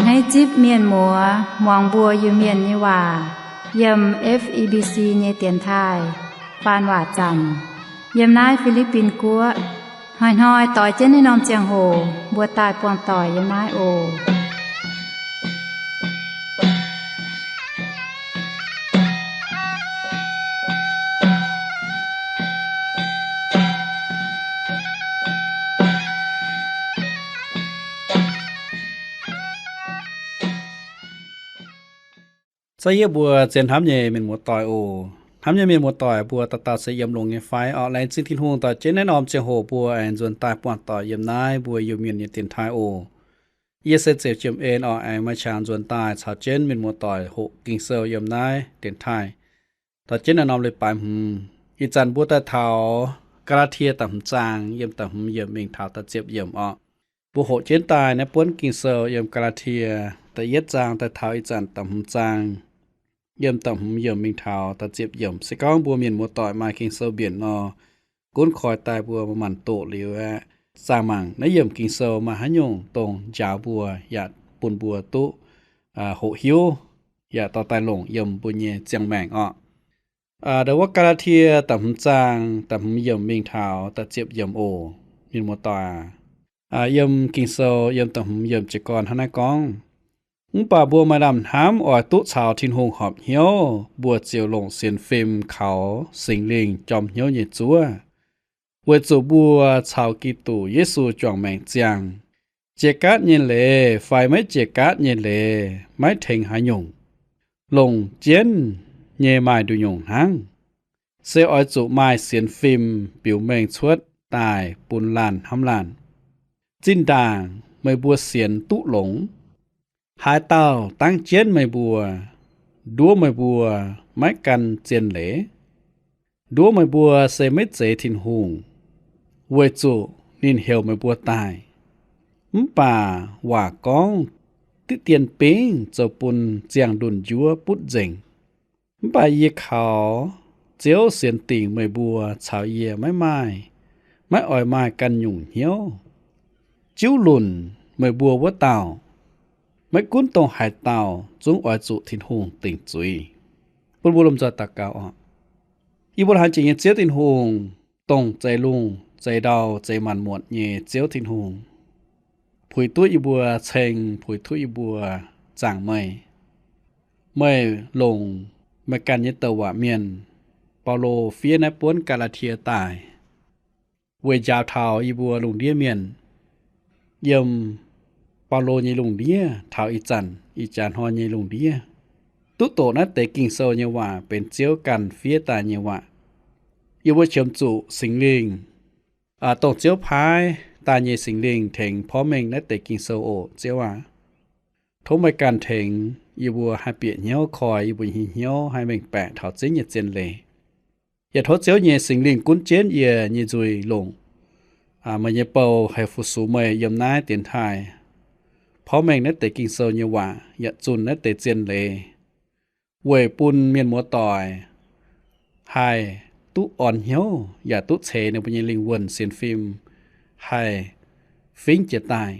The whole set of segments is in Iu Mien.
Naaiv zipv mienh muoz muangx mbuo Iu-Mienh nyei waac yiem F E B C nyei dienx taaih faan waac zanc yiem naaiv Fi^li^bin Guoqv. Hnoi-hnoi doix jienv naaiv norm ziangh hoc mbuo daaih buangh doic yiem naaiv oc. Za'gengh yie mbuo zien hnamv nyei mienh muoz-doic oc. Hnamv nyei mienh muoz-doic mbuo dauh dauh se yiem longx nyei fai? Orqc, laengz zingh Tin-Hungh dorh jienv naaiv norm ziangh hoc mbuo aengx nzuonx daaih buangh doic yiem naaiv mbuo Iu-Mienh nyei dienx taaih oc. Yie se Ziepc Jiem En orqc, aengx maaih qangx nzuonx daaih caux jienv mienh muoz-doic hoqc Ging-Sou yiem naaiv dienx taaih. Dorh jienv naaiv norm leiz-baaix hmz, ih zanc mbuo daaih taux Gaa^laa^tie da'hmz zaang yiem da'hmz yiemc mingh taux da'ziepc yiemc orqc. Mbuo hoqc jienv daaih naaiv buonv Ging-Sou yiem Gaa^laa^tie da'yietv zaang daaih taux ih zanc da'hmz zaang yiem da'hmz yiemc mingh taux da'ziepc yiemc. Se gorngv mbuo mienh muoz-doic maaih Ging-Sou mbienc nor, gunv koi daaih mbuo maanc doqc liuz aeqv, zaah mangc naaiv yiemc Ging-Sou maaih haaix nyungc dongh njaaux mbuo yaac bun mbuo duqv hoqc hiuv yaac dorh daaih longc yiem mbuo nyei ziangh maengc orqc. Ndo wuov Gaa^laa^tie da'hmz zaang da'hmz yiemc mingh taux da'ziepc yiemc oc, mienh muoz-doic aac. Yiem Ging-Sou yiem da'hmz yiemc jiez gorn hnangv naaiv gorngv, mv baac mbuo maaih lamh hnamv oix duqv caux Tin-Hungh horpc hnyouv, mbuo ziouc longc sienx fim kaux Singx Lingh jorm hnyouv nyei zuov. Weic zuqc mbuo caux Giduc Yesu juangc maengc ziangh, jiex gaatv nyei leiz fai maiv jiex gaatv nyei leiz maiv tengx haaix nyungc. Longc jienv nyei maaih nduqc nyungc hnangv. Se oix zuqc maaih sienx fim biux mengh cuotv daaih bun laanh hnamv laanh. Zinh ndaangc meih mbuo sienx duqv longx, haaix dauh dangv jienv meih mbuo, nduov meih mbuo maiv gan zien leiz? Nduov meih mbuo se maiv zeiz Tin-Hungh, weic zuqc ninh heuc meih mbuo daaih. Mv baac waac gorngv diqv dien bingv zoux bun ziangh ndunh njuov butv nzengc. Mv baac yie kaux Ziouv sienx dingc meih mbuo caux yie maiv maaih, maiv oix maaih ganh nyungc hnyouv. Jiuv lunc meih mbuo wuov dauh, maiv gunv dongh haaix dauh zungv oix zuqc Tin-Hungh dingc zuiz. Bun mbuo lomh nzoih daux gaux oc. Yie mbuo laengz zingh nyei Ziouv Tin-Hungh, dongh zeix lungh zeix ndau zeix maanc muotc nyei Ziouv Tin-Hungh, puix duqv yie mbuo ceng, puix duqv yie mbuo zaangc meih. Meih longc meih ganh nyei douc waac mienh, Baulo, fiev naaiv buonv Gaa^laa^tie daaih, weic njaaux taux yie mbuo lungh ndiev mienh. Yiem Baulo nyei lungh ndiev taux ih zanc, ih jaax hnoi nyei lungh ndiev, duqv doqc naaiv deix Ging-Sou nyei waac benx Ziouv ganh fiev daaih nyei waac. Yie mbuo qiemx zuqc Singx Lingh, dongh Ziouv paaiv daaih nyei Singx Lingh tengx porv mengh naaiv deix Ging-Sou oc, Ziouv aac. Tov meih ganh tengx yie mbuo haih bieqc hnyouv koi yie mbuo nyei hnyouv haih mengh baeqc taux Ziouv nyei zien leiz. Yaac tov Ziouv nyei Singx Lingh gunv jienv yie nyei nzuih longc meih nyei bou haih fu-sux meih yiem naaiv dienx taaih porv mengh naaiv deix Ging-Sou nyei waac yaac zunh naaiv deix zien leiz, weic bun mienh muoz-doic haih duqv orn hnyouv yaac duqv ceix ninh mbuo nyei lingh wuonh sienx fim haih fingv jiez daaih.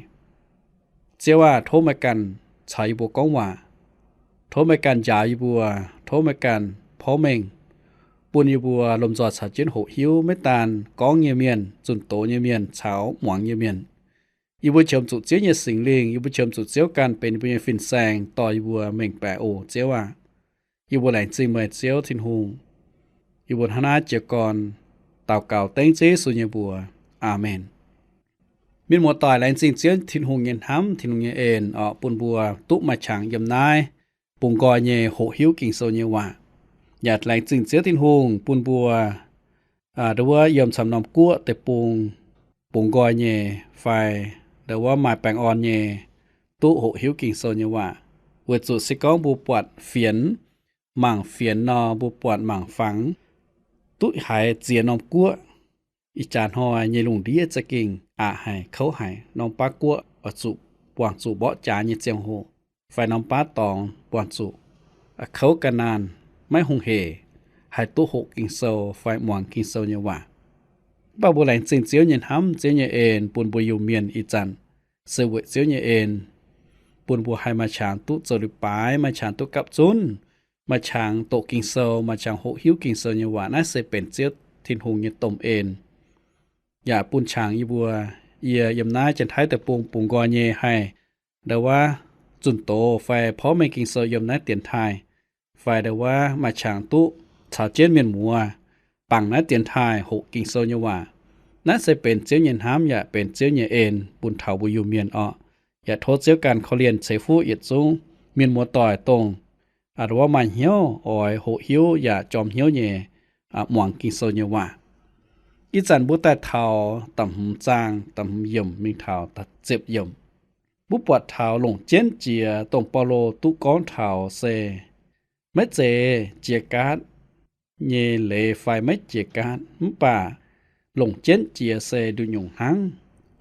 Ziouv aac, tov meih ganh caux yie mbuo gorngv waac. Tov meih ganh njaaux yie mbuo. Tov meih ganh porv mengh bun yie mbuo lomh nzoih caux jienv hoqc hiuv maiv daan gorngv nyei mienh, zunh doz nyei mienh caux muangx nyei mienh. Yie mbuo qiemx zuqc Ziouv nyei Singx Lingh, yie mbuo qiemx zuqc Ziouv ganh benx yie mbuo nyei fin-saeng dorh yie mbuo mengh baeqc oc, Ziouv aac. Yie mbuo laengz zingh meih, Ziouv Tin-Hungh. Yie mbuo hnangv naaiv jiez gorn daux gaux dengv Ziouv Yesu nyei mbuox. Aamen. Mienh muoz-doic, laengz zingh Ziouv Tin-Hungh nyei hnamv, Tin-Hungh nyei en oc, bun mbuo duqv maaih qangx yiem naaiv bungx nqoi nyei hoqc hiuv Ging-Sou nyei waac. Yaac laengz zingh Ziouv Tin-Hungh bun mbuo ndo wuov yiem camv norm guoqv deic-bung bungx nqoi nyei fai ndo wuov maaih baengh orn nyei duqv hoqc hiuv Ging-Sou nyei waac. Weic zuqc se gorngv mbuo buatc fienx, mangc fienx nor, mbuo buatc mangc fangx duqv haiz ziex norm guoqv, ih jaax hnoi nyei lungh ndiev za'gengh aqc haic, kouv haic. Norm baav guoqv oix zuqc buangh zuqc mborqv jaax nyei ziangh hoc, fai norm baav dorngx buangh zuqc kouv ga'naanh, maiv hungh hec haih duqv hoqc Ging-Sou fai muangx Ging-Sou nyei waac. Mv baac mbuo laengz zingh Ziouv nyei hnamv, Ziouv nyei en bun mbuo Iu-Mienh ih zanc se weic Ziouv nyei en bun mbuo haih maaih qangx duqv zoux leiz-baaix, maaih qangx duqv gapv zunv, maaih qangx doqc Ging-Sou, maaih qangx hoqc hiuv Ging-Sou nyei waac. Naaiv se benx Ziouv Tin-Hungh nyei domh en. Yaac bun qangx yie mbuo, yie yiem naaiv Janx-Taiv deic-bung bungx nqoi nyei haih ndau wuov zunh doz fai porv mengh Ging-Sou yiem naaiv dienx taaih, fai ndau wuov maaih qangx duqv caux jienv mienh muoz bangc naaiv dienx taaih hoqc Ging-Sou nyei waac. Naaiv se benx Ziouv nyei hnamv yaac benx Ziouv nyei en bun taux mbuo Iu-Mienh orqc. Yaac tov Ziouv ganh korv-lienh ceix fuqv yietc zungv mienh muoz-doic dongh a'ndau wuov maaih hnyouv oix hoqc hiuv yaac jorm hnyouv nyei muangx Ging-Sou nyei waac. Ih zanc mbuo daaih taux da'hmz zaang da'hmz yiemc mingh taux da'ziepc yiemc. Mbuo buatc taux longc jienv jiex dongh Baulo duqv gorngv taux se maiv zeiz jiex gaatv nyei leiz fai maiv jiex gaatv, mv baac longc jienv jiex se nduqc nyungc hnangv,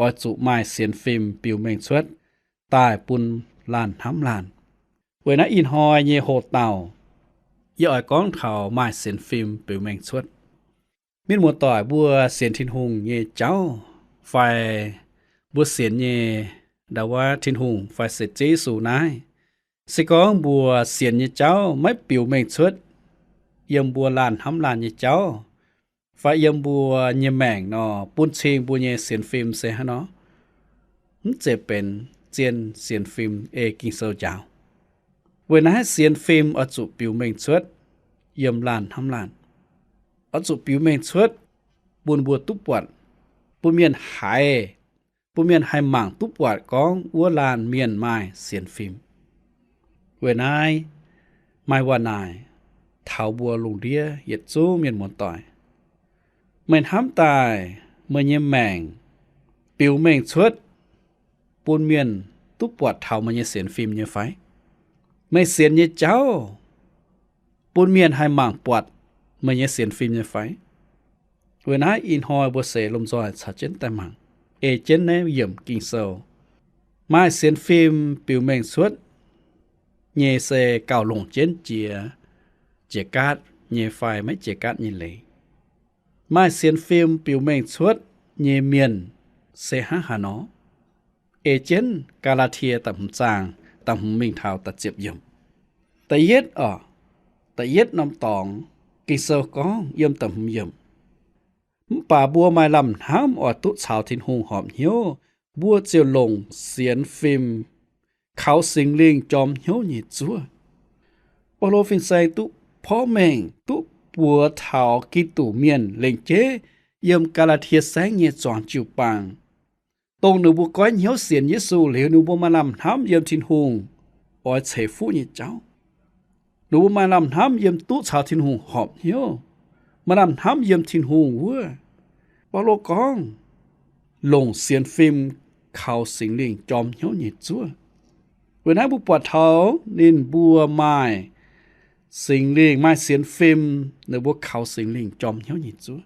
oix zuqc maaih sienx fim biux mengh cuotv daaih bun laanh hnamv laanh. Weic naaiv ih hnoi nyei hoc-dauh, yie oix gorngv taux maaih sienx fim biux mengh cuotv. Mienh muoz-doic, mbuo sienx Tin-Hungh nyei jauv fai mbuo sienx nyei ndau wuov Tin-Hungh fai se Ziouv Yesu naaiv, se gorngv mbuo sienx nyei jauv maiv biux mengh cuotv yiem mbuo laanh hnamv laanh nyei jauv fai yiem mbuo nyei maengc nor, bun cing mbuo nyei sienx fim se hnangv nor, mv zeiz benx zien sienx fim ei Ging-Sou njaaux. Weic naaiv sienx fim oix zuqc biux mengh cuotv yiem laanh hnamv laanh, oix zuqc biux mengh cuotv bun mbuo duqv buatc, bun mienh haiz, bun mienh haih mangc duqv buatc gorngv wuov laanh mienh maaih sienx fim. Weic naaiv maaih waac naaic taux mbuo lungh ndiev yietc zungv mienh muoz-doic, meih hnamv daaih meih nyei maengc biux mengh cuotv bun mienh duqv buatc taux meih nyei sienx fim nyei fai? Meih sienx nyei jauv bun mienh haih mangc buatc meih nyei sienx fim nyei fai? Weic naaiv ih hnoi mbuo se lomh nzoih caux jienv daaih mangc, ei jienv naaiv yiemc Ging-Sou. Maaih sienx fim biux mengh cuotv nyei se gauh longc jienv jiex, jiex gaatv nyei fai maiv jiex gaatv nyei leiz. Maaih sienx fim biux mengh cuotv nyei mienh se hnangv haaix nor? Ei jienv Gaa^laa^tie da'hmz zaang da'hmz mingh taux da'ziepc yiemc. Da'yietv oc, da'yietv norm dorngx, Ging-Sou gorngv yiem da'hmz yiemc, mv baac mbuo maaih lamh hnamv oix duqv caux Tin-Hungh horpc hnyouv, mbuo ziouc longc sienx fim kaux Singx Lingh jorm hnyouv nyei zuov. Baulo fin-saeng duqv porv mengh duqv buoz taux Giduc Mienh lengc jeiv yiem Gaa^laa^tie Saengv nyei zuangx jiu-baang, dongh ninh mbuo goiv hnyouv sienx Yesu liuz, ninh mbuo maaih lamh hnamv yiem Tin-Hungh oix ceix fuqv nyei jauv. Ninh mbuo maaih lamh hnamv yiem duqv caux Tin-Hungh horpc hnyouv, maaih lamh hnamv yiem Tin-Hungh wuov. Baulo gorngv, longc sienx fim kaux Singx Lingh jorm hnyouv nyei zuov. Weic naaiv mbuo buatc taux ninh mbuo maaih Singx Lingh, maaih sienx fim, ninh mbuo kaux Singx Lingh jorm hnyouv nyei zuov.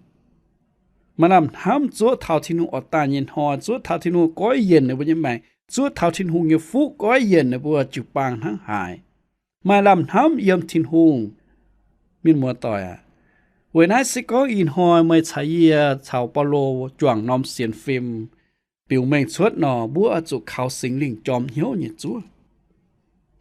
Maaih lamh hnamv zuov taux Tin-Hungh oix daaih nyei hnoi, zuov taux Tin-Hungh goiv yienc ninh mbuo nyei maengc, zuov taux Tin-Hungh nyei fuqv goiv yienc ninh mbuo jiu-baang hnangv haaix. Maaih lamh hnamv yiem Tin-Hungh. Mienh muoz-doic aac, weic naaiv se gorngv ih hnoi meih caux yie caux Baulo juangc norm sienx fim biux mengh cuotv nor, mbuo oix zuqc kaux Singx Lingh jorm hnyouv nyei zuov.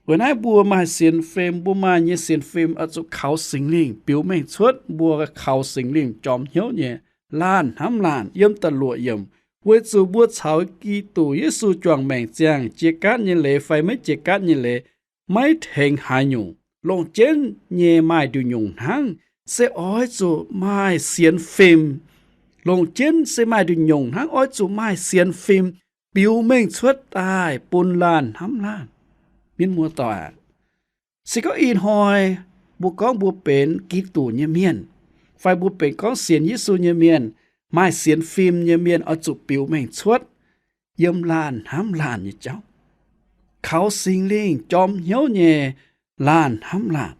Weic naaiv mbuo maaih sienx fim, mbuo maaih nyei sienx fim oix zuqc kaux Singx Lingh biux mengh cuotv, mbuo kaux Singx Lingh jorm hnyouv nyei laanh hnamv laanh yiem da'luoqc yiemc, weic zuqc mbuo caux Giduc Yesu juangc maengc ziangh, jiex gaatv nyei leiz fai maiv jiex gaatv nyei leiz, maiv tengx haaix nyungc. Longc jienv nyei maaih nduqc nyungc hnangv, se oix zuqc maaih sienx fim. Longc jienv se maaih nduqc nyungc hnangv, oix zuqc maaih sienx fim biux mengh cuotv daaih bun laanh hnamv laanh. Mienh muoz-doic aac, se gorngv ih hnoi mbuo gorngv mbuo benx Giduc nyei mienh, fai mbuo benx gorngv sienx Yesu nyei mienh, maaih sienx fim nyei mienh oix zuqc biux mengh cuotv yiem laanh hnamv laanh nyei jauv, kaux Singx Lingh jorm hnyouv nyei laanh hnamv laanh.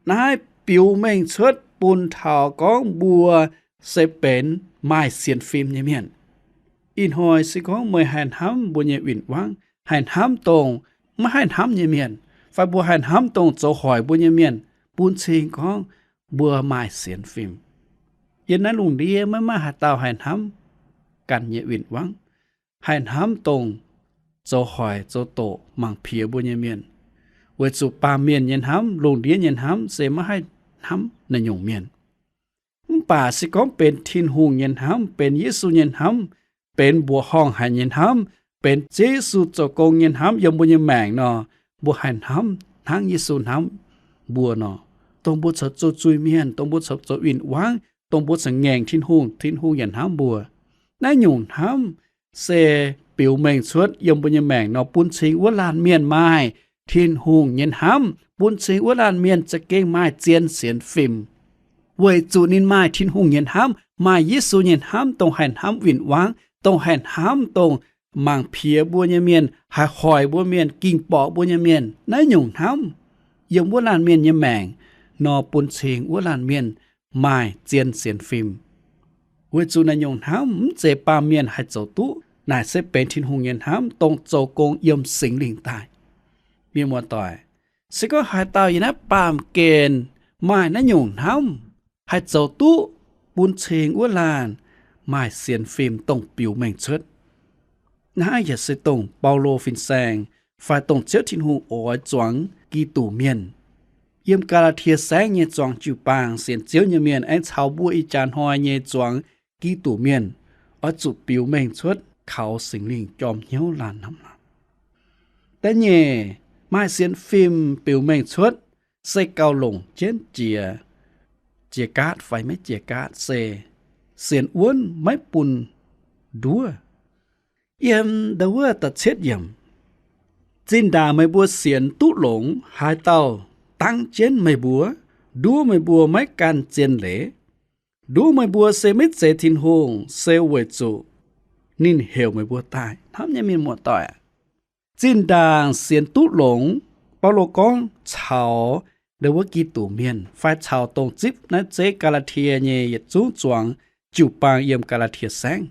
Naaiv biux mengh cuotv bun taux gorngv mbuo se benx maaih sienx fim nyei mienh. Ih hnoi se gorngv meih haih hnamv mbuo nyei win-wangv, haih hnamv dongh maiv haih hnamv nyei mienh, fai mbuo haih hnamv dongh zoux hoic mbuo nyei mienh, bun cing gorngv mbuo maaih sienx fim. Yiem naaiv lungh ndiev maiv maaih haaix dauh haih hnamv ganh nyei win-wangv, haih hnamv dongh zoux hoic zoux doqc mangc piex mbuo nyei mienh. Weic zuqc baamh mienh nyei hnamv, lungh ndiev nyei hnamv se maiv haih hnamv naaiv nyungc mienh. Mv baac se gorngv benx Tin-Hungh nyei hnamv, benx Yesu nyei hnamv, benx mbuoqc horngh haic nyei hnamv, benx Ziouv Yesu zoux gong nyei hnamv yiem mbuo nyei maengc nor, mbuo haih hnamv hnangv Yesu hnamv mbuo nor, dongh mbuo corc zoux zuiz-mienh, dongh mbuo corc zoux win-wangv, dongh mbuo corc ngaengc Tin-Hungh, Tin-Hungh yaac hnamv mbuo. Naaiv nyungc hnamv se biux mengh cuotv yiem mbuo nyei maengc nor, bun cing wuov laanh mienh maaih Tin-Hungh nyei hnamv, bun cing wuov laanh mienh za'gengh maaih zien sienx fim. Weic zuqc ninh maaih Tin-Hungh nyei hnamv, maaih Yesu nyei hnamv, dongh haih hnamv win-wangv, dongh haih hnamv dongh mangc piex mbuo nyei mienh, haih hoic mbuo mienh, ging borqc mbuo nyei mienh. Naaiv nyungc hnamv yiem wuov laanh mienh nyei maengc nor, bun cing wuov laanh mienh maaih zien sienx fim. Weic zuqc naaiv nyungc hnamv mv zeiz baamh mienh haih zoux duqv. Naaic se benx Tin-Hungh nyei hnamv, dongh zoux gong yiem Singx Lingh daaih. Mienh muoz-doic, se gorngv haaix dauh yiem naaiv baamh gen maaih naaiv nyungc hnamv, haih zoux duqv bun cing wuov laanh maaih sienx fim dongh biux mengh cuotv. Naaiv yaac se dongh Baulo fin-saeng fai dongh Ziouv Tin-Hungh oix zuangx Giduc Mienh. Yiem Gaa^laa^tie Saengv nyei zuangx jiu-baang sienx Ziouv nyei mienh aengx caux mbuo ih jaax hnoi nyei zuangx Giduc Mienh oix zuqc biux mengh cuotv kaux Singx Lingh jorm hnyouv laanh hnamv laanh. Da'nyeic, maaih sienx fim biux mengh cuotv se gauh longc jienv jiex, jiex gaatv fai maiv jiex gaatv se sienx wuonv maiv bun nduov. Yiem ndau wuov da'cietv yiemc, zinh ndaangc meih mbuo sienx duqv longx, haaix dauh dangv jienv meih mbuo, nduov meih mbuo maiv gan zien leiz. Nduov meih mbuo se maiv zeiz Tin-Hungh, se weic zuqc ninh heuc meih mbuo daaih. Hnamv nyei mienh muoz-doic, zinh ndaangc sienx duqv longx, Baulo gorngv caux ndau wuov Giduc Mienh fai caux dongh zipv naaiv zeiv Gaa^laa^tie nyei yietc zungv zuangx jiu-baang yiem Gaa^laa^tie Saengv.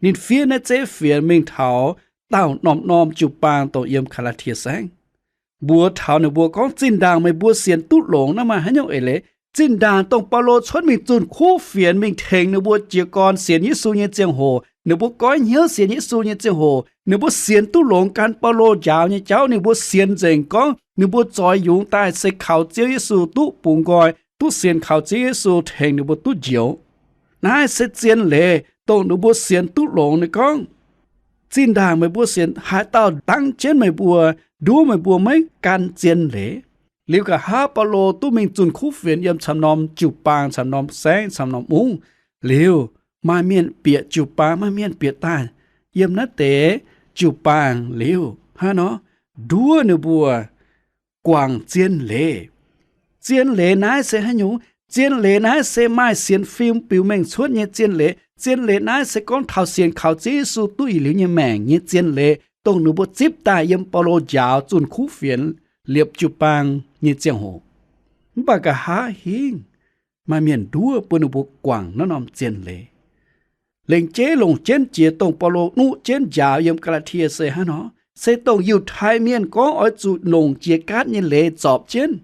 Ninh fiev naaiv zeiv fienx mingh taux dauh norm-norm jiu-baang dongh yiem Gaa^laa^tie Saengv, mbuox taux ninh mbuo gorngv, zinh ndaangc meih mbuo sienx duqv longx naaiv maaih haaix nyungc eix leiz? Zinh ndaangc dongh Baulo cuotv mingh zunh kuv fienx mingh tengx ninh mbuo jiez gorn sienx Yesu nyei ziangh hoc, ninh mbuo goiv hnyouv sienx Yesu nyei ziangh hoc, ninh mbuo sienx duqv longx gan Baulo njaaux nyei jauv. Ninh mbuo sienx nzengc gorngv ninh mbuo zoix yungz daaih se kaux Ziouv Yesu duqv bungx nqoi, duqv sienx kaux Ziouv Yesu tengx ninh mbuo duqv njoux. Naaiv se zien leiz dongh ninh mbuo sienx duqv longx. Ninh gorngv, zinh ndaangc meih mbuo sienx, haaix dauh dangv jienv meih mbuo, nduov meih mbuo maiv gan zien leiz. Liuz nqa'haav Baulo duqv mingh zunh kuv fienx yiem camv norm jiu-baang, camv norm saengv, camv norm ungv. Liuz maaih mienh bieqc jiu-baang, maaih mienh bieqc daaih yiem naaiv deix jiu-baang liuz hnangv nor, nduov ninh mbuo guangc zien leiz. Zien leiz naaiv se haaix nyungc? Zien leiz naaiv se maaih sienx fim biux mengh cuotv nyei zien leiz. Zien leiz naaiv se gorngv taux sienx kaux Ziouv Yesu duqv yietc liuz nyei maengc nyei zien leiz, dongh ninh mbuo zipv daaih yiem Baulo njaaux zunh kuv fienx liepc jiu-baang nyei ziangh hoc. Mv baac nqa'haav hingv maaih mienh nduov bun ninh mbuo guangc naaiv norm zien leiz. Lengc jeiv longc jienv jiex dongh Baulo nuqv jienv njaaux yiem Gaa^laa^tie se hnangv nor, se dongh Yiutai Mienh gorngv oix zuqc longc jiex gaatv nyei leiz zorpc jienv.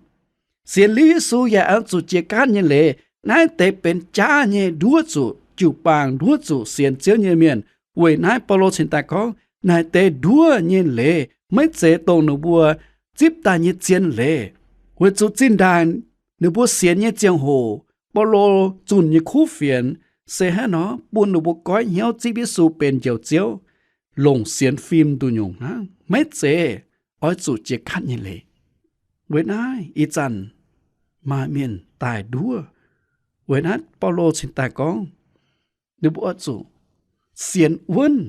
Sienx liuz Yesu yaac oix zuqc jiex gaatv nyei leiz. Naaiv deix benx jaav nyei, nduov zuqc jiu-baang, nduov zuqc sienx Ziouv nyei mienh. Weic naaiv Baulo cingx daaih gorngv naaiv deix nduov nyei leiz maiv zeiz dongh ninh mbuo zipv daaih nyei zien leiz. Weic zuqc zinh ndaangc ninh mbuo sienx nyei ziangh hoc, Baulo zunh nyei kuv fienx se hnangv nor bun ninh mbuo goiv hnyouv zipv Yesu benx Njoux Ziouv, longc sienx fim nduqc nyungc hnangv, maiv zeiz oix zuqc jiex gaatv nyei leiz. Weic naaiv ih zanc maaih mienh daaih nduov. Weic naaiv Baulo cingx daaih gorngv, ninh mbuo oix zuqc sienx wuonv,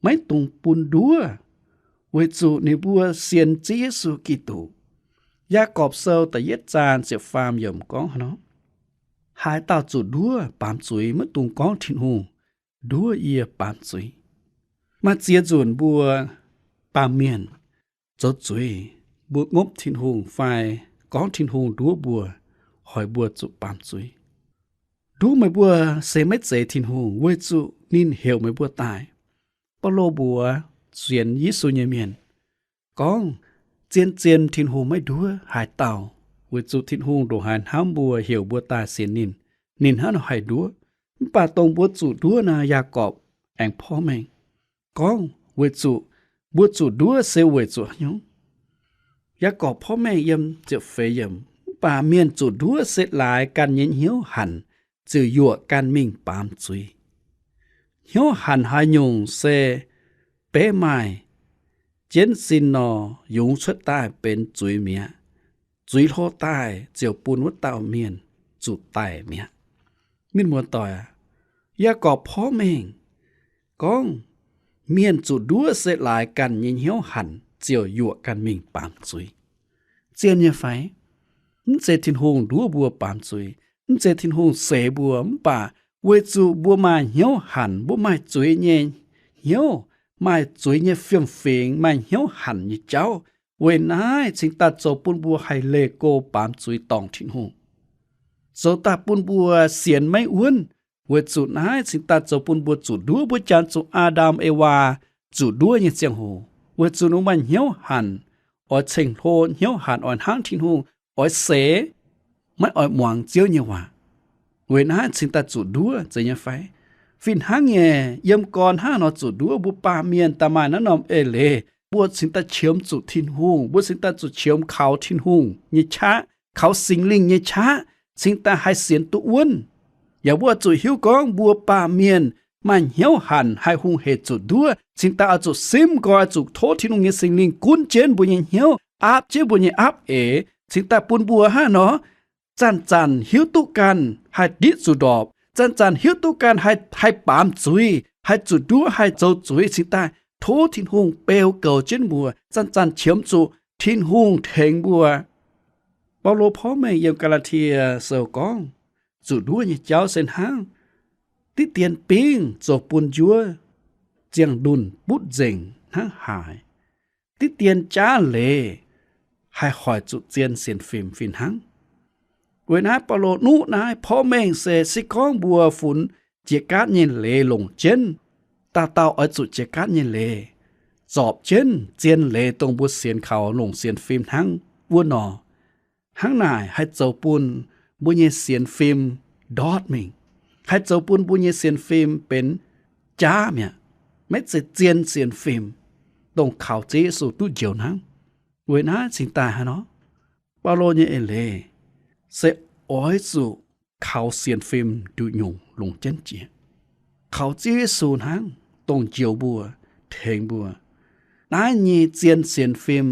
maiv dungx bun nduov, weic zuqc ninh mbuo sienx Ziouv Yesu Giduc. Yaagorpc Sou da'yietv zaang ziepc faam yiemc gorngv hnangv nor, haaix dauh zuqc nduov baamz zuiz, maiv dungx gorngv Tin-Hungh nduov yie baamz zuiz. Maaih ziex nzunc mbuo baamh mienh zoux zuiz, mbuo ngopv Tin-Hungh fai gorngv Tin-Hungh nduov mbuo, hoic mbuo zuqc baamz zuiz. Nduov meih mbuo se maiv zeiz Tin-Hungh, weic zuqc ninh heuc meih mbuo daaih. Baulo mbuox sienx Yesu nyei mienh gorngv, zien-zien Tin-Hungh maiv nduov haaix dauh, weic zuqc Tin-Hungh ndongc haaix hnamv mbuo, heuc mbuo daaih sienx ninh, ninh hnangv nor haih nduov. Mv baac dongh mbuo zuqc nduov naaiv, Yaagorpc aengx porv mengh gorngv, weic zuqc Mbuo zuqc nduov se weic zuqc haaix nyungc? Yaagorpc porv mengh yiem ziepc feix yiemc, mv baac mienh zuqc nduov se laaix ganh nyei hnyouv hanc ziouc yuoqc ganh mingh baamz zuiz. Hnyouv hanc haaix nyungc se beiv maaih jienv sin nor, yungz cuotv daaih benx zuiz mi'aqv. Zuiz hlo daaih ziouc bun wuov dauh mienh zuqc daic mi'aqv. Mienh muoz-doic aac, Yaagorpc porv mengh gorngv mienh zuqc nduov se laaix ganh nyei hnyouv hanc ziouc yuoqc ganh mingh baamz zuiz. Zien nyei fai? Mv zeiz Tin-Hungh nduov mbuo baamz zuiz. Mv zeiz Tin-Hungh seix mbuo, mv baac weic zuqc mbuo maaih hnyouv hanc, mbuo maaih zuiz nyei hnyouv, maaih zuiz nyei fiem-fingx, maaih hnyouv hanc nyei jauv. Weic naaiv cingx daaih zoux bun mbuo haih leih go baamz zuiz dorngc Tin-Hungh, zoux daaih bun mbuo sienx maiv wuonv. Weic zuqc naaiv cingx daaih zoux bun mbuo zuqc nduov. Mbuo jangx zuqc Aa^ndam Ewaa zuqc nduov nyei ziangh hoc, weic zuqc ninh maaih hnyouv hanc oix ceng-hlo, hnyouv hanc oix hnangv Tin-Hungh, oix seix, maiv oix muangx Ziouv nyei waac. Weic naaiv cingx daaih zuqc nduov, zeiz nyei fai? Fih hnangv nyei, yiem gorn hnangv nor zuqc nduov. Mbuo baamh mienh daaih maaih naaiv norm eix leiz, mbuo cingx daaih qiemx zuqc Tin-Hungh, mbuo cingx daaih zuqc qiemx kaux Tin-Hungh nyei qaqv, kaux Singx Lingh nyei qaqv, cingx daaih haih sienx duqv wuonv. Yaac mbuo oix zuqc hiuv gorngv mbuo baamh mienh maaih hnyouv hanc haih hungh hec zuqc nduov, cingx daaih oix zuqc simv nqoi, oix zuqc tov Tin-Hungh nyei Singx Lingh gunv jienv mbuo nyei hnyouv, aapv jienv mbuo nyei aapv eix, cingx daaih bun mbuo hnangv nor zanc-zanc hiuv duqv ganh haih nditv zuqc ndorpc, zanc-zanc hiuv duqv ganh haih, haih baamz zuiz, haih zuqc nduov, haih zoux zuiz, cingx daaih tov Tin-Hungh beu goux jienv mbuo, zanc-zanc qiemx zuqc Tin-Hungh tengx mbuo. Baulo porv mengh yiem Gaa^laa^tie Sou gorngv, zuqc nduov nyei jauv se hnangv diqv dien bingv zoux bun njuov ziangh ndunh butv nzengc hnangv haaix. Diqv dien jaav leiz haih hoic zuqc zien sienx fim fih hnangv. Weic naaiv Baulo nuqv naaiv porv mengh se, se gorngv mbuo funx jiex gaatv nyei leiz longc jienv, dauh dauh oix zuqc jiex gaatv nyei leiz zorpc jienv zien leiz dongh mbuo sienx kaux longc sienx fim hnangv wuov nor, hnangv naaic haih zoux bun mbuo nyei sienx fim ndortv mingh, haih zoux bun mbuo nyei sienx fim benx jaav mi'aqv, maiv zeiz zien sienx fim, dongh kaux Ziouv Yesu duqv njoux hnangv. Weic naaiv cingx daaih haaix nor, Baulo nyei eix leiz se oix zuqc kaux sienx fim nduqc nyungc longc jienv jiex, kaux Ziouv Yesu hnangv dongh njoux mbuo, tengx mbuo. Naaiv nyei zien sienx fim,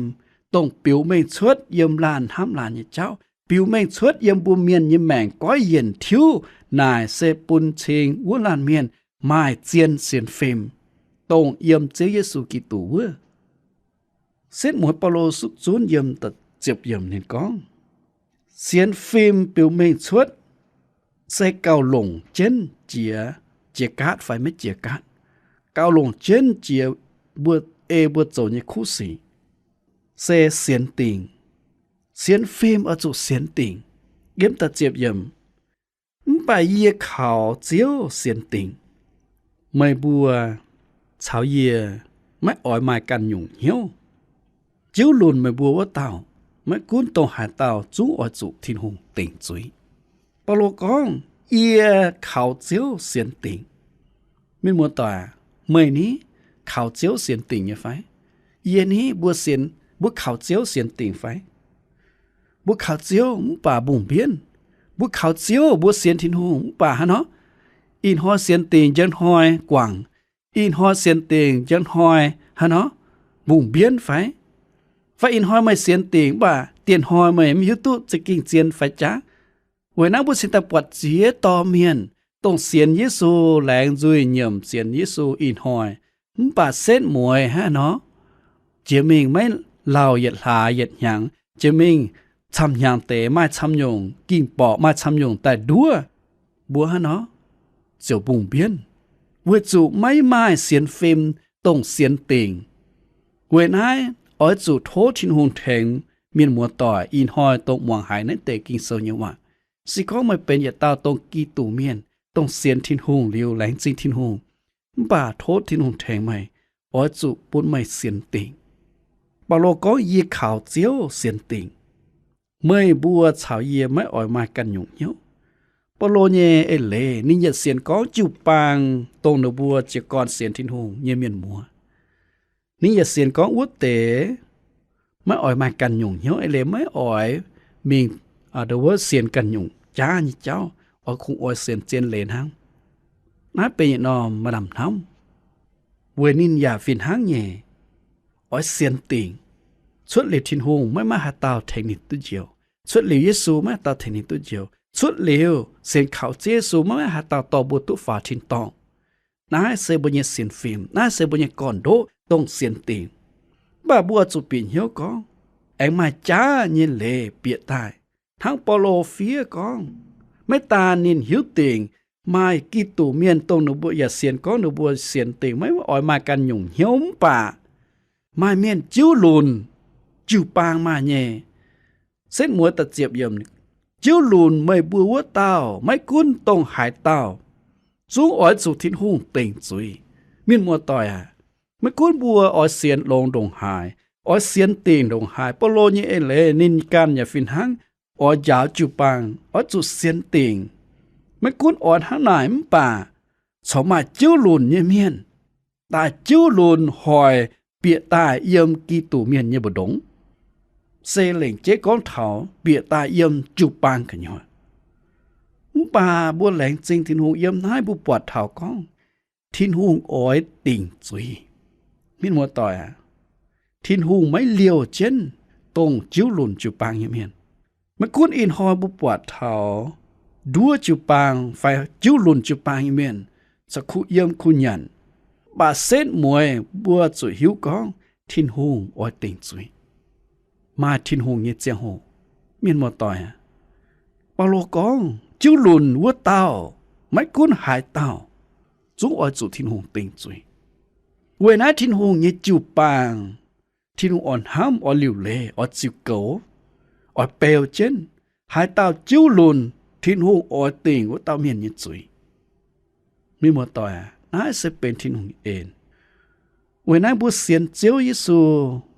dongh biux mengh cuotv yiem laanh hnamv laanh nyei jauv, biux mengh cuotv yiem mbuo mienh nyei maengc goiv yienc tiuv, naaic se bun cing wuov laanh mienh maaih zien sienx fim, dongh yiem Ziouv Yesu Giduc wuov. Setv mueiz Baulo suqv zunv yiem ziepc yiemc ninh gorngv, sienx fim biux mengh cuotv se gauh longc jienv jiex, jiex gaatv fai maiv jiex gaatv, gauh longc jienv jiex mbuo, ei mbuo zoux nyei kuv sic, se sienx dingc. Sienx fim oix zuqc sienx dingc. Yiem da'ziepc yiemc, mv baac yie kaux Ziouv sienx dingc, meih mbuo caux yie maiv oix maaih ganh nyungc hnyouv. Jiuv lunc meih mbuo wuov dauh, maiv gunv dongh haaix dauh, zungv oix zuqc Tin-Hungh dingc zuiz. Baulo gorngv, yie kaux Ziouv sienx dingc. Mienh muoz-doic, meih ni kaux Ziouv sienx dingc nyei fai? Yie ni, mbuo sienx, mbuo kaux Ziouv sienx dingc fai? Mbuo kaux Ziouv mv baac mbungh mbienv. Mbuo kaux Ziouv, mbuo sienx Tin-Hungh mv baac haaix nor? Ih hnoi sienx dingc, njang hnoi guangc. Ih hnoi sienx dingc, njang hnoi haaix nor? Mbungh mbienv fai? Fai ih hnoi meih sienx dingc mv baac dieh hnoi meih mv hiuv duqv za'gengh zien fai jaav? Weic naaiv mbuo cingx daaih buatc ziex dorh mienh, dongh sienx Yesu, laengz nzuih nyiemc sienx Yesu ih hnoi, mv baac setv mueiz haaix nor, jiex mingh maiv lauh yietc hlaax yietc hnyangx, jiex mingh camv hnyangx deix maaih camv nyungc ging-borqc, maaih camv nyungc daaih nduov, mbuo haaix nor ziouc mbungh mbienv, weic zuqc maiv maaih sienx fim dongh sienx dingc. Weic naaiv oix zuqc tov Tin-Hungh tengx mienh muoz-doic ih hnoi dongh muangx haiz naaiv deix Ging-Sou nyei waac. Se gorngv meih benx yietc dauh dongh Giduc mienh, dongh sienx Tin-Hungh liuz laengz zingh Tin-Hungh, mv baac tov Tin-Hungh tengx meih, oix zuqc bun meih sienx dingc. Baulo gorngv, yie kaux Ziouv sienx dingc. Meih mbuo caux yie maiv oix maaih ganh nyungc hnyouv. Baulo nyei eix leiz ninh yietc sienx gorngv jiu-baang dongh ninh mbuo jiez gorn sienx Tin-Hungh nyei mienh muoz. Ninh yaac sienx gorngv wuov deix maiv oix maaih ganh nyungc hnyouv, eix leiz maiv oix mingh wuov sienx ganh nyungc jaav nyei jauv, oix kungx oix sienx zien leiz hnangv. Naaiv benx yietc norm maaih lamh hnamv, weic ninh yaac fih hnangv nyei oix sienx dingc. Cuotv liuz Tin-Hungh maiv maaih haaix dauh tengx ninh duqv njoux. Cuotv liuz Yesu maiv maaih haaix dauh tengx ninh duqv njoux. Cuotv liuz sienx kaux Ziouv Yesu maiv maaih haaix dauh dorh mbuo duqv faaux tin-dorngh. Naaiv se mbuo nyei sienx fim, naaiv se mbuo nyei gorn-ndoqv dongh sienx dingc. Mv baac mbuo zuqc bieqc hnyouv gorngv, aengx maaih jaav nyei leiz bieqc daaih. Hnangv Baulo fiev gorngv, maiv daan ninh hiuv dingc maaih Giduc mienh dongh ninh mbuo yaac sienx gorngv ninh mbuo sienx dingc maiv oix maaih ganh nyungc hnyouv mv baac maaih mienh jiuv lunc jiu-baang maaih nyei. Setv mueiz da'ziepc yiemc, jiuv lunc meih mbuo wuov dauh maiv gunv dongh haaix dauh, zungv oix zuqc Tin-Hungh dingc zuiz. Mienh muoz-doic aac, maiv gunv mbuo oix sienx longx ndongc haaix, oix sienx dingc ndongc haaix, Baulo nyei eix leiz ninh ganh yaac fih hnangv oix njaaux jiu-baang oix zuqc sienx dingc. Maiv gunv oix hnangv naaic mv baac corc maaih jiuv lunc nyei mienh daaih jiuv lunc hoic bieqc daaih yiem Giduc mienh nyei mbu'ndongx. Se lengc jeiv gorngv taux bieqc daaih yiem jiu-baang gu'nyuoz. Mv baac mbuo laengz zingh Tin-Hungh, yiem naaiv mbuo buatc taux gorngv Tin-Hungh oix dingc zuiz. Mienh muoz-doic aac, Tin-Hungh maiv liouh jienv dongh jiuv lunc jiu-baang nyei mienh. Maiv gunv ih hnoi mbuo buatc taux nduov jiu-baang fai jiuv lunc jiu-baang nyei mienh corc kuh yiem kuh nyanc, mv baac setv mueiz mbuo zuqc hiuv gorngv Tin-Hungh oix dingc zuiz. Maaih Tin-Hungh nyei ziangh hoc, mienh muoz-doic aac, Baulo gorngv jiuv lunc wuov dauh, maiv gunv haaix dauh, zungv oix zuqc Tin-Hungh dingc zuiz. Weic naaiv Tin-Hungh nyei jiu-baang, Tin-Hungh oix hnamv, oix liuc leiz, oix ziux goux, oix beu jienv haaix dauh jiuv lunc, Tin-Hungh oix dingc wuov dauh mienh nyei zuiz. Mienh muoz-doic aac, naaiv se benx Tin-Hungh nyei en. Weic naaiv mbuo sienx Ziouv Yesu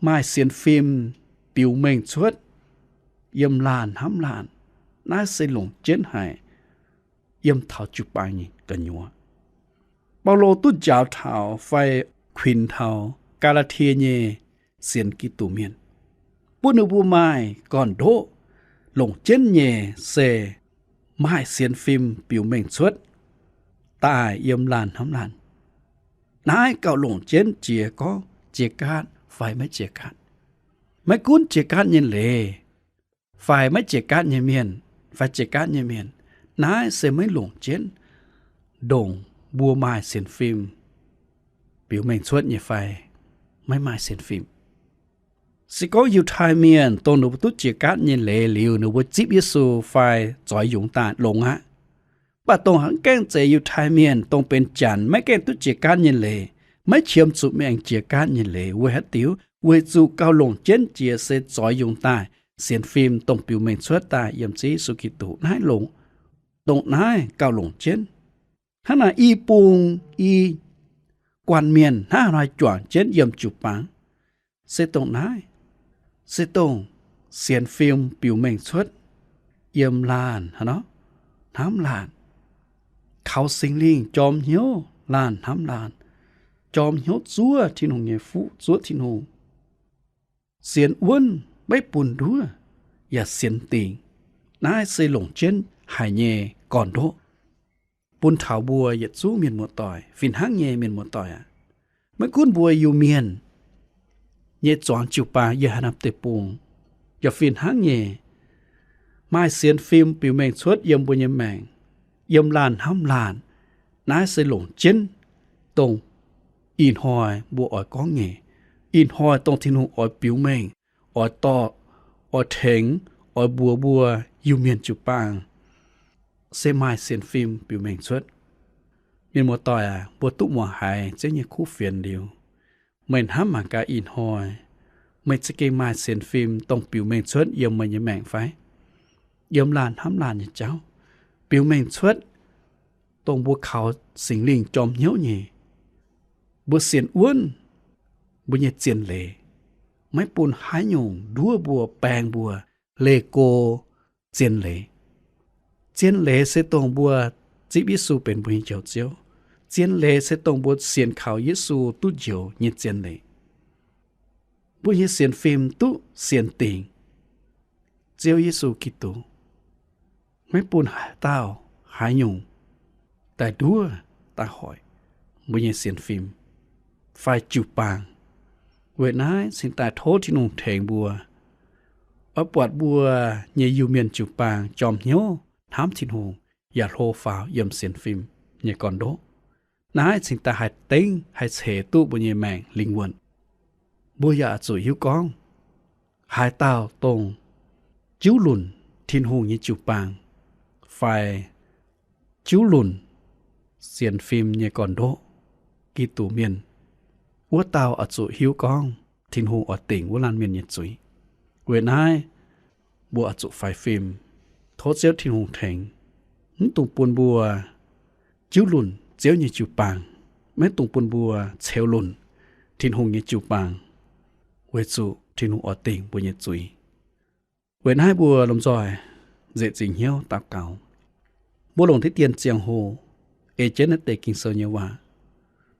maaih sienx fim biux mengh cuotv yiem laanh hnamv laanh, naaiv se longc jienv haic yiem taux jiu-baang nyei gu'nyuoz. Baulo duqv njaaux taux fai kuinx taux Gaa^laa^tie nyei sienx Giduc mienh, bun ninh mbuo maaih gorn-ndoqv longc jienv nyei se maaih sienx fim biux mengh cuotv daaih yiem laanh hnamv laanh. Naaiv gauh longc jienv jiex gorngv jiex gaatv fai maiv jiex gaatv. Maiv gunv jiex gaatv nyei leiz fai maiv jiex gaatv nyei mienh, fai jiex gaatv nyei mienh, naaiv se maiv longc jienv ndongc mbuo maaih sienx fim biux mengh cuotv nyei fai maiv maaih sienx fim. Se gorngv Yiutai Mienh dongh ninh mbuo duqv jiex gaatv nyei leiz liuz ninh mbuo zipv Yesu fai zoix yungz daaih longx aqv. Mv baac dongh maiv gaengh zeiz Yiutai Mienh, dongh benx Janx, maiv gaengh duqv jiex gaatv nyei leiz, maiv qiemx zuqc mingh aengx jiex gaatv nyei leiz, weic haaix diuc? Weic zuqc gauh longc jienv jiex se zoix yungz daaih sienx fim dongh biux mengh cuotv daaih yiem Ziouv Yesu Giduc. Naaiv longc, dongh naaiv gauh longc jienv. Hnangv naaic i bung i guanh mienh hnangv haaix nor juangc jienv yiem jiu-baang, se dongh naaiv, se dongh sienx fim biux mengh cuotv yiem laanh haaix nor, hnamv laanh, kaux Singx Lingh jorm hnyouv laanh hnamv laanh, jorm hnyouv zuov Tin-Hungh nyei fuqv, zuov Tin-Hungh, sienx wuonv, maiv bun nduov, yaac sienx dingc. Naaiv se longc jienv haic nyei gorn-ndoqv bun taux mbuo yietc zungv mienh muoz-doic. Fih hnangv nyei, mienh muoz-doic aac, maiv gunv mbuo Iu-Mienh nyei zuangx jiu-baang yiem haaix norm deic-bung, yaac fih hnangv nyei maaih sienx fim biux mengh cuotv yiem mbuo nyei maengc, yiem laanh hnamv laanh. Naaiv se longc jienv dongh ih hnoi mbuo oix gorngv nyei. Ih hnoi dongh Tin-Hungh oix biux mengh, oix dorh, oix tengx, oix mbuox mbuo Iu-Mienh jiu-baang se maaih sienx fim biux mengh cuotv. Mienh muoz-doic aac, mbuo duqv muangx haiz Ziouv nyei kuv fienx liuz, meih hnamv mangc gaax ih hnoi meih za'gengh maaih sienx fim dongh biux mengh cuotv yiem meih nyei maengc fai? Yiem laanh hnamv laanh nyei jauv, biux mengh cuotv dongh mbuo kaux Singx Lingh jorm hnyouv nyei, mbuo sienx wuonv, mbuo nyei zien leiz maiv bun haaix nyungc nduov mbuo, baeng mbuo, leih go zien leiz. Zien leiz se dongh mbuo zipv Yesu benx mbuo nyei Njoux Ziouv. Zien leiz se dongh mbuo sienx kaux Yesu duqv njoux nyei zien leiz. mbuo nyei sienx fim duqv sienx dingc Ziouv Yesu Giduc. Maiv bun haaix dauh haaix nyungc daaih nduov daaih hoic mbuo nyei sienx fim fai jiu-baang. Weic naaiv cingx daaih tov Tin-Hungh tengx mbuo, oix buatc mbuo nyei Iu-Mienh jiu-baang jorm hnyouv hnamv Tin-Hungh yaac hlo faaux yiem sienx fim nyei gorn-ndoqv. Naaiv cingx daaih haih dengv haih ceix duqv mbuo nyei maengc lingh wuonh. Mbuo yaac oix zuqc hiuv gorngv, haaix dauh dongh jiuv lunc Tin-Hungh nyei jiu-baang fai jiuv lunc sienx fim nyei gorn-ndoqv, Giduc mienh, wuov dauh oix zuqc hiuv gorngv Tin-Hungh oix dingc wuov laanh mienh nyei zuiz. Weic naaiv mbuo oix zuqc faix fim, tov Ziouv Tin-Hungh tengx, maiv dungx bun mbuo jiuv lunc Ziouv nyei jiu-baang, maiv dungx bun mbuo ceux lunc Tin-Hungh nyei jiu-baang, weic zuqc Tin-Hungh oix dingc mbuo nyei zuiz. Weic naaiv mbuo lomh nzoih nzieqc zingc hnyouv daux gaux. Mbuo longc diqv dien ziangh hoc ei jienv naaiv deix Ging-Sou nyei waac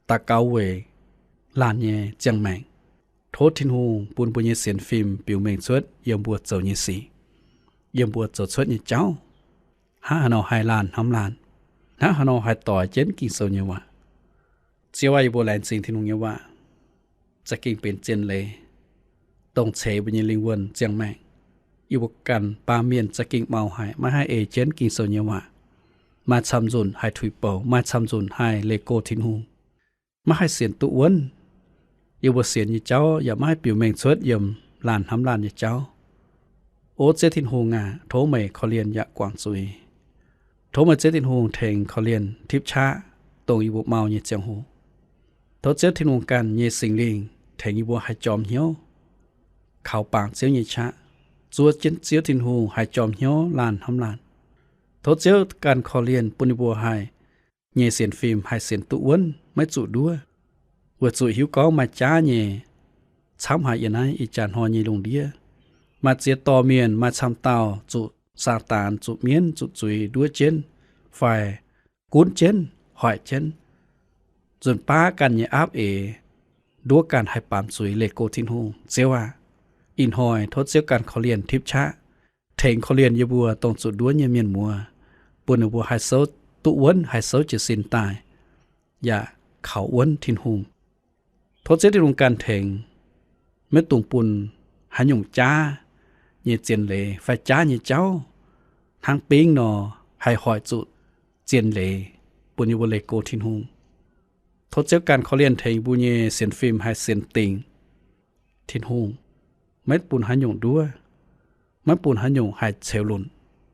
daux gaux weic laanh nyei ziangh maengc. Tov Tin-Hungh bun mbuo nyei sienx fim biux mengh cuotv yiem mbuo zoux nyei sic, yiem mbuo zoux cuotv nyei jauv. Hnangv haaix nor haih laanh hnamv laanh, hnangv haaix nor haih doix jienv Ging-Sou nyei waac. Ziouv aah, yie mbuo laengz zingh Tin-Hungh nyei waac za'gengh benx zien leiz, dongh ceix mbuo nyei lingh wuonh ziangh maengc. Yie mbuo ganh baamh mienh za'gengh mau haic, maiv haih ei jienv Ging-Sou nyei waac. Maaih camv nzunc haih tuix bouc, maaih camv nzunc haih leih go Tin-Hungh, maiv haih sienx duqv wuonv. Yie mbuo sienx nyei jauv yaac maiv haih biux mengh cuotv yiem laanh hnamv laanh nyei jauv. O Ziouv Tin-Hungh aac, tov meih korv-lienh yaac guangc zuiz. Tov meih Ziouv Tin-Hungh tengx korv-lienh tipv qaqv dongh yie mbuo mau nyei ziangh hoc. Tov Ziouv Tin-Hungh ganh nyei Singx Lingh tengx yie mbuo haih jorm hnyouv kaux bangc Ziouv nyei qaqv, zuov jienv Ziouv Tin-Hungh haih jorm hnyouv laanh hnamv laanh. Tov Ziouv ganh korv-lienh bun yie mbuo haih nyei sienx fim haih sienx duqv wuonv, maiv zuqc nduov, weic zuqc hiuv gorngv maaih jaav nyei camv haic yiem naaiv ih jaax hnoi nyei lungh ndiev. Maaih ziex dorh mienh, maaih camv dauh zuqc Saadaan, zuqc mienv, zuqc zuiz nduov jienv fai gunv jienv, hoic jienv, nzunc baav ganh nyei aapv eix nduov ganh haih baamz zuiz leih go Tin-Hungh. Ziouv aah, ih hnoi tov Ziouv ganh korv-lienh tipv qaqv, tengx korv-lienh yie mbuo dongh zuqc nduov nyei mienh muoz, bun ninh mbuo haih souv duqv wuonv, haih souv jiez sin daaih, yaac kaux wuonv Tin-Hungh. Tov Ziouv Tin-Hungh ganh tengx, maiv dungx bun haaix nyungc jaav nyei zien leiz fai jaav nyei jauv hnangv bingv nor haih hoic zuqc zien leiz bun yie mbuo leih go Tin-Hungh. Tov Ziouv ganh korv-lienh tengx mbuo nyei sienx fim haih sienx dingc Tin-Hungh, maiv bun haaix nyungc nduov, maiv bun haaix nyungc haih ceux lunc,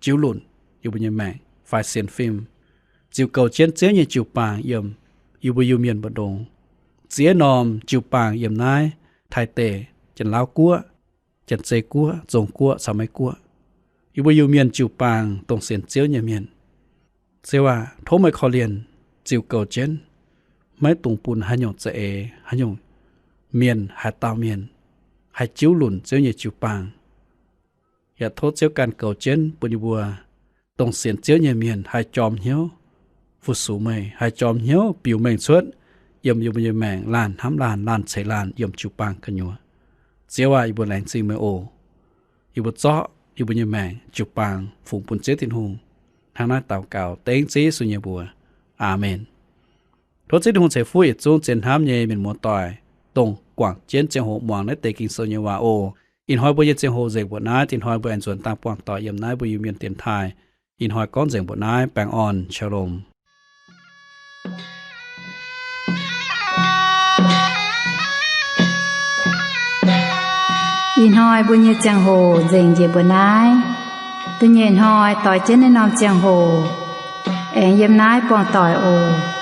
jiuv lunc yie mbuo nyei maengc fai sienx fim, ziux goux jienv Ziouv nyei jiu-baang yiem yie mbuo Iu-Mienh mbu'ndongx. Ziex norm jiu-baang yiem naaiv Taiv deic, Janx-Lauv Guoqv, Janx-Zei Guoqv, Zong Guoqv caux Meiv Guoqv, yie mbuo Iu-Mienh jiu-baang dongh sienx Ziouv nyei mienh. Ziouv aah, tov meih korv-lienh ziux goux jienv, maiv dungx bun haaix nyungc za'eix, haaix nyungc mienh, haaix dauh mienh haih jiuv lunc Ziouv nyei jiu-baang. Yaac tov Ziouv ganh goux jienv bun yie mbuo dongh sienx Ziouv nyei mienh haih jorm hnyouv fu-sux meih, haih jorm hnyouv biux mengh cuotv yiem yie mbuo nyei maengc laanh hnamv laanh, laanh ceix laanh yiem jiu-baang gu'nyuoz. Ziouv aah, yie mbuo laengz zingh meih oc. Yie mbuo zorqv yie mbuo nyei maengc jiu-baang fungx bun Ziouv Tin-Hungh. Hnangv naaiv daux gaux dengv Ziouv Yesu nyei mbuox. Aamen. Tov Ziouv Tin-Hungh ceix fuqv yietc zungv zien hnamv nyei mienh muoz-doic, dongh guangc jienv ziangh hoc muangx naaiv deix Ging-Sou nyei waac oc. Ih hnoi mbuo nyei ziangh hoc nzengc mbuoqc naaiv. Ih hnoi mbuo aengx nzuonx dangh buangh doic yiem naaiv mbuo Iu-Mienh dienx taaih. Ih hnoi gorngv nzengc mbuoqc naaiv. Baengh orn, Shalom. Ih hnoi mbuo nyei ziangh hoc nzengc njiec mbuoqc naaiv. Da'nyeic hnoi doix jienv naaiv norm ziangh hoc aengx yiem naaiv buangh doic oc.